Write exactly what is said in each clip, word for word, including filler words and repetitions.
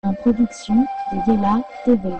En production de Guéla T V.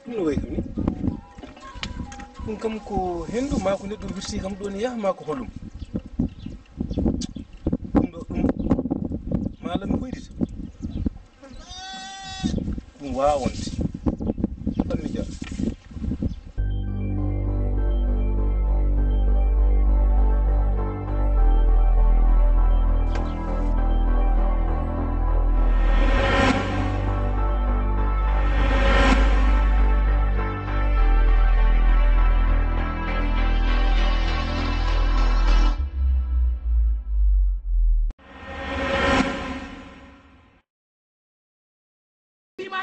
Ɗum no wayi kam ni? Ɗum kam ko henndu maa ko neɗɗo wirti kam ɗo ne yaha maa ko holum? Ɗum ɗo ɗum maa lam mi hoydita. Ɗum waawaa wonde. Ɗon mi jara.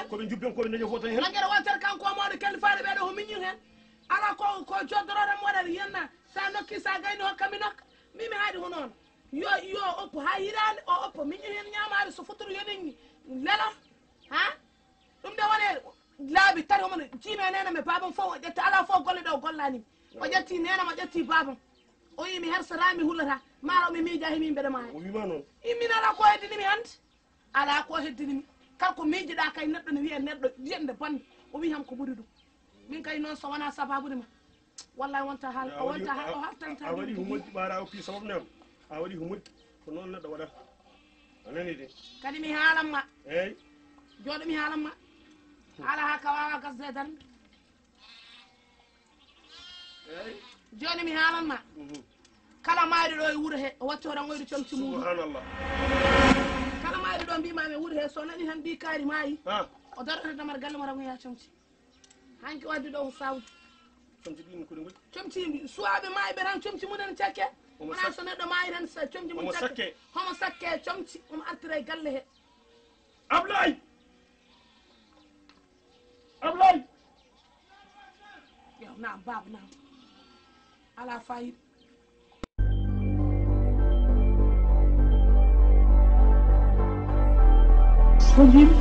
Ko ɓe njubben, ko ɓe daño fof tan heen. Langere wontere kanko o mawɗo kellifaade ɓeeɗo ko miñum heen. Alaa ko, ko joddorooɗo mo waɗata yenna. So a nokki, so a gayni, hokka mi nokka. Mbimi haade ko noon. Yo, yo oppo haa hiraande, o oppo. Miñum heen ñaamaade, so futuro yo neññi. Lelo. Ha? Ɗum de woni laabi tati, omo jiimi e neene e baabam fof, o ƴetti, alaa fof golle ɗe o gollaani mi. O ƴetti neene am, o ƴetti baabam. O wiyi mi hersataa, mi hulataa. Maaro mi miijaa, himi mbeɗa maaya. O wiima noon. Immin alaa ko heddini mi hannde. Alaa ko heddini mi. Kala ko miijiɗaa kay neɗɗo ne wiya neɗɗo yiyannde bonde. O wiyi kam ko ɓuri ɗum. Min kay noon so wonaa sabaabude ma. Wallahi wonta haal, a wonta haal, o hartanta a waɗi ko moƴƴi ɓaara o pi sabab ne am. A waɗi ko moƴƴi. Ko noon neɗɗo waɗata. A nani de. Kadi mi haalan ma. Eey. Jooɗo mi haalan ma. Haala haa ka waawa gasde e darnde. Eey. Jooni mi haalan ma. Mhm. Kala maayɗo ɗo e wuro he, o watti hoɗan oyru comci muɗum. Subhanallah. Kala maayɗo ɗo mbiima e wuro he, so nani tan mbi kaari maayi. Ha. O darata damar galle mo rangoya comci. Hanki o addi ɗo ko sawdi. Comci ɗin ko ɗi ngoni? Comci mbi, suwaaɓe maayɓe tan comci mum en cakke. Omo wona sak- so neɗɗo maayi tan sa-, comci mum omo cakke. Sakke. Homo sakke comci, omo artira e galle he. Ablaye! Ablaye! Yo, naam, baaba, naam. Alaa fayida. Ko jiimi?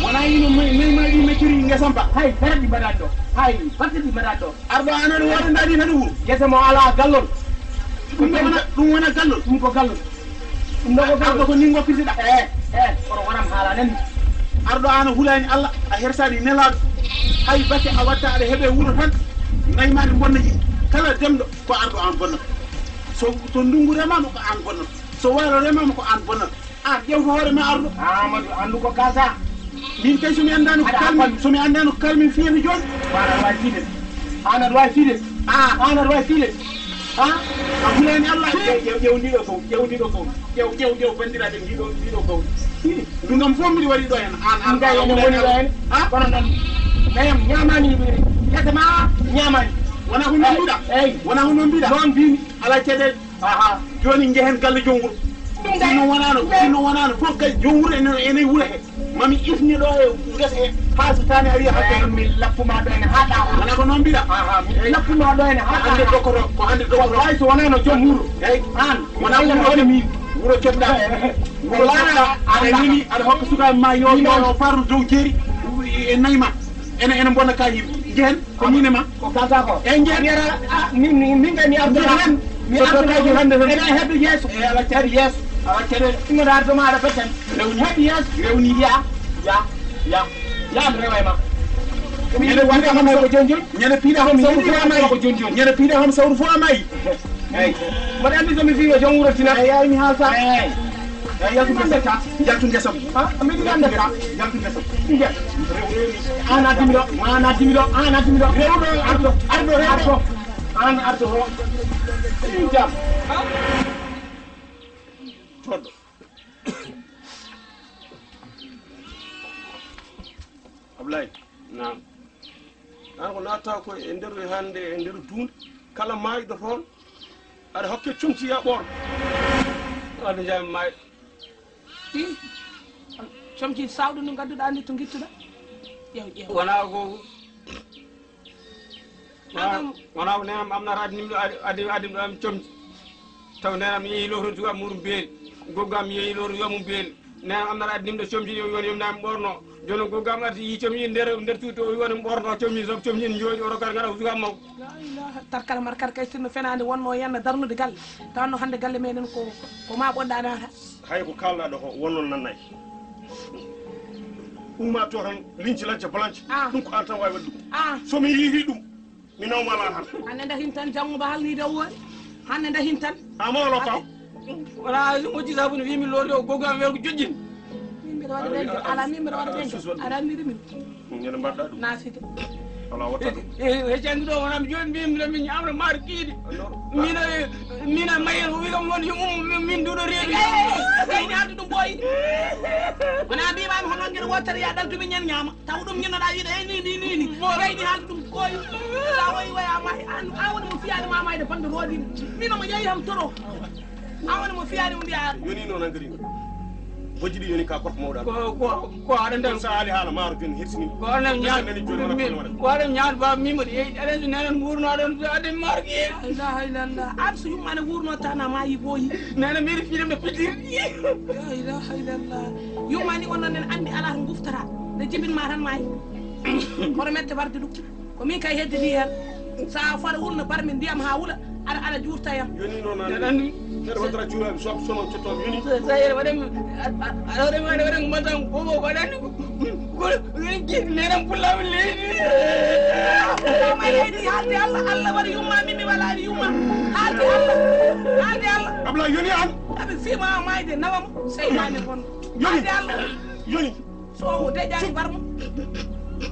Wonaa ino may, may, may ɗi meccori ngesam ba? Hay, dara ɗi mbaɗaani ɗo. Hay, batte ɗi mbaɗaani ɗo. Arɗo an aɗa waɗa ndaɗi tan wuro. Gese mo alaa gallol. Ɗum wona, ɗum wona gallol. Ɗum ko gallol. Ɗum ɗo ko gallol. Arɗo ko ni ngoppirteɗa. Eh, eh, kono wonam haala nani. Arɗo an a hulaani Allah, a hersaani nelaaɗo. Hay batte a watta aɗa heɓe wuro tan. Nayi ma ɗi bonna yiɗi. Kala demɗo ko arɗo an bonnata. So, so ndungu remaama ko an bonnata. So waalo remaama ko an bonnata. An ƴeewtu hoore ma arɗo. Amadou, anndu ko kalta. Min kay so mi anndaano ko kalmi, so mi anndaano ko kalmi fiyata jooni. An aɗa waawi fiide. An aɗa waawi fiide. Ah. An aɗa waawi fiide. Ah. A hulaani Allah. Ƴeew, ƴeew, ƴeew ndiɗo sow, ƴeew ndiɗo sow. Ƴeew, ƴeew, ƴeew, banndiraaɓe, ndiɗo, ndiɗo sow. Ɗum kam fof mbiɗo waɗi ɗo heen. An, an, ɗum kay ene woni ɗo heen. Ah. Kono noon, nayam ñaamaani, gese ma ñaamaani. Wona ko noon mbiɗa. Eyi. Wona ko noon mbiɗa. Noon mbimi. Ala caɗeele. Aha. Jooni njehen galle joom wuro. Ɗum kay. Sinno wonaano, sinno wonaano fof kay joom wuro ene, ene wuro he. Mami ifni ɗo e ngesa he. Haa so taani a wiya hakke. Eyi, mi lappuma ɗo ene haɗa. Wona ko noon mbiɗa. Aha, mi lappuma ɗo ene haɗa. Ko hannde dokoro, ko hannde dokoro. Wallahi so wonaano joom wuro. Eyi. An. Wona ko wuro woni min. Wuro keɓɗa. Wuro keɓɗa. Aɗa nini, aɗa hokka sukaaɓe ma yo, yo, yo farru dow jeeri. E nayi ma. Ene, ene mbonna ka yimɓe. Njehen. Ko min e ma. Ko kalta ko. Eyi, njehen. A wiyata, a, min, min, min kay mi ardoto. Njehen. Mi ardoto kay hannde tan. Ene heɓi yeeso. Eyi, ala caɗeele. Heɓi yeeso. Ala caɗeele. Ɗum aɗa ardo ma aɗa feccani. Rewni. Heɓi yeeso. Rewni. Ya, ya, ya. Ya, mi rewa e ma. Ñande piɗa hom sawru fof a mayi. Ñande piɗa hom sawru fof a mayi. Eyi. Mbaɗa anndi so mi fii ko joom wuro tina. Eyi, eyi, mi haalta. Eyi. Eyi, yaltu ngesa. Yaltu ngesa. Ha? Min ganda ka. Yaltu ngesa. Ɓinngel. An a dimi ɗo, an a dimi ɗo, an a dimi ɗo. Rewɗo, arɗo, arɗo, rewɗo. An arɗo ɗo. Ɗum jam. Ha? Toɗɗo. Ablaye. Naam. An ko natta ko e nder hannde, e nder duunde. Kala maayɗo toon, aɗa hokke comci ya ɓoorno. Wadde jam maayɗo. Ih, comci sawɗo ndu ngadduɗaa ndi to ngittuɗaa. Ƴeew, ƴeew. Wona ko, wona, wona ko nenam am nata addi ɗum ɗo, addi, addi, addi ɗum ɗo am comci. Taw nenam yeehi lowtoto suka muɗum beeli. Goggo am yeehi lowtoto suka mum beeli. Nenam am nata addi ɗum ɗo comci ɗi o wiyon yom nami ɓorno. Jooni goggo am arti yi comci nder, nder cuuɗi o wiyon ɓorno comci, sob comci ne jooɗi o rokkat ngara ko suka makko. La ilaha, tarkal markal kay sinno fenaande wonno yanna darnude galle. Tawanno hannde galle meɗen ko, ko ma ɓoɗɗa nata. Hay ko kalɗa ɗo ko wonno nannay. Umma to tan linci lanca balanca. Ah. Ɗum ko an tan wawi waɗde ɗum. Ah. So mi yiiti ɗum, mi nawma ala tan. Hannde nda hin tan janngo ba halnide o woori. Hannde nda hin tan. Ama wala paw. Wala so moƴƴi sabu ne wimi lori o gogo am wel ko jojjin. Min mbiɗa waɗa ɗen ala min mbiɗa waɗa ɗen. Aɗa anndiri min. Ñande mbaɗɗa ɗum. Naside. Wala watta ɗum. E, e, e janngi ɗo wona mi joni mbi mbiɗa min ñamra maaro kiiɗi. Min, e, min a mayen o wi kam won yo mum min duɗo reedu. Eyni haalde ɗum ɓooyi. Wona mbimami hono ngel wottere ya ɗal tumi ñan ñaama. Taw ɗum ñinnoɗa wiide eyni ni ni ni. Eyni haalde ɗum ɓooyi. Sa woyi woya mayi an a woni mo fiyade ma mayde bande roodi. Min omo yeeyi ham toro. A woni mo fiyani mo mbiya. Yoni noon hankadi. Bojji ɗi yoni ka gorko mawɗo. Ko, ko, ko aɗa nder. Sa haali haala maaro joni hersini. Ko aɗa ñaan. Nani joni wona problème. Ko aɗa ñaan ba mimo de yeyi aɗa so nenen murno aɗa so aɗa maaro ki. La ilaha illallah. An so yumma ne wurno tana ma yi boyi. Nana miri filim de pitir. La ilaha illallah. Yumma ni wonno nen andi ala ko guftata. Ne jibin ma tan mayi. Kono mette warde ɗum. Ko min kay heddini heen. So a fota wulna barmi ndiyam haa wula, aɗa, aɗa juurta yam. Yoni noon an. Aɗa anndi. Neɗɗo waɗata juuraɓe, so, so noon cottoɓe yoni. So, so yere waɗan, aɗa, aɗa, aɗa waɗan, waɗan, waɗan ko, ko, ko aɗa anndi ko, ko, ko, ko, nenan pullaɓe leydi. Pullaɓe leydi, haalde Allah, Allah waɗi yumma, min mi waɗaani yumma. Haalde Allah, haalde Allah. Ablaye yoni an. Aɓe fiima mayde, nawam, seytaane bonɗo. Yoni. Haalde Allah. Yoni. So o deƴaani barmo.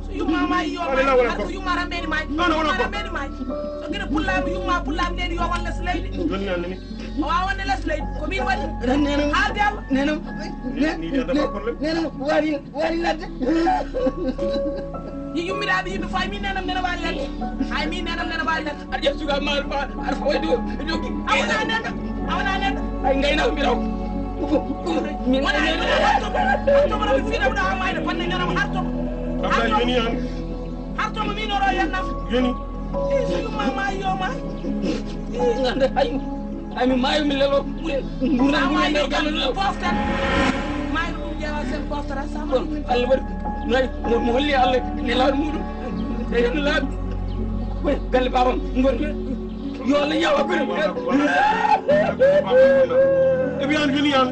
So yumma maayi yo maayi. Wala, wala. Ko yumma tan meeɗi maayi. Non, non, wala. Yumma tan meeɗi maayi. So gila pullaama yumma pullaama ndeeni yo walla so leydi. Joni mi annani. O waawa wonde les leydi. Ko min waɗi. Nenam. Haalde Allah. Nenam. Ni, ni, ni, ni, problème. Nenam. Waɗi, waɗi ladde. Yi yummiraaɓe yimɓe fay min nenam nena waawi ladde. Hay min nenam nena waawi ladde. Aɗa ƴeew suka ma, ma, aɗa faway ɗo, ɗo ki. A wona neɗɗo, a wona neɗɗo. Ay ngaynaako mi raw. Min wona neɗɗo. Hartomo, hartomo no mi fiɗam ɗo ha mayde, bande ñanam hartomo. Ablaye yoni an. Hartomo min oro yannam. Yoni. Eh, so yumma ma yo ma. Ngande ay, ay mi maayo mi lelo. Ɓuri ngurndan ngurndan nder galle ɗo. Poftan. Mayro ɗum ƴeewa sen poftata sama. Ɗon Allah waɗi no mo, mo holli Allah ne laaɗo muɗum. E yen laaɓi. Koy galle babam ngon. Yo Allah yawa gure. E ɓiyan fini yan.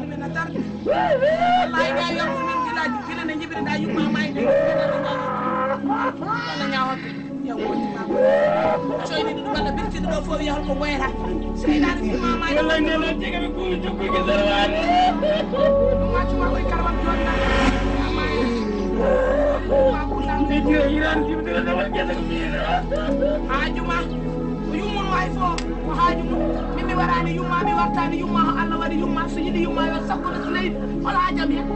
Wallahi ga yokku min gilaji gila ne jibiri da yumma mayde. Wala ñawa. Yaw woni ma. Coyni ɗum walla birtiɗo ɗo fof yahol ko ɓoyata. Seyɗaane fi ma ma. Wallay nde noon jega ɓe kuumi jokkuki sarwaade. Ɗum waccu ma koye karawal jonna. Ejira iran jibdira dawal gesa ko miyira. Haaju ma. Ko yummum hay fof ko haaju mum. Min mi waraani yumma mi wartaani yumma ko Allah waɗi yumma so yiɗi yumma yo sakko ɗo so leydi. Wala haajam hen.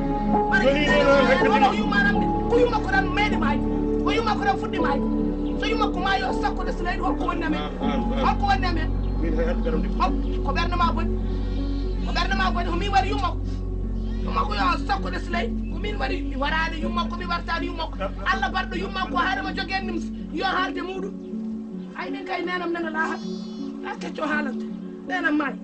Wala yumma tan ko yumma ko tan meeɗi maaji. Ko yumma ko tan fuɗɗi maayde. So yumma ko maayo sakko de so leydi, holko woni amen? Holko woni amen? Hol ko ɓernde ma boni? Ko ɓernde ma boni, ko min waɗi yumma ko. Yumma ko yo sakko de so leydi, ko min waɗi. Mi waraani yumma ko, mi wartaani yumma ko. Allah barɗo yumma ko, haade mo jogeen ɗum, yo haalde muɗum. Ay, min kay nenam nana laahat. A kecco haalante. Nenam maay.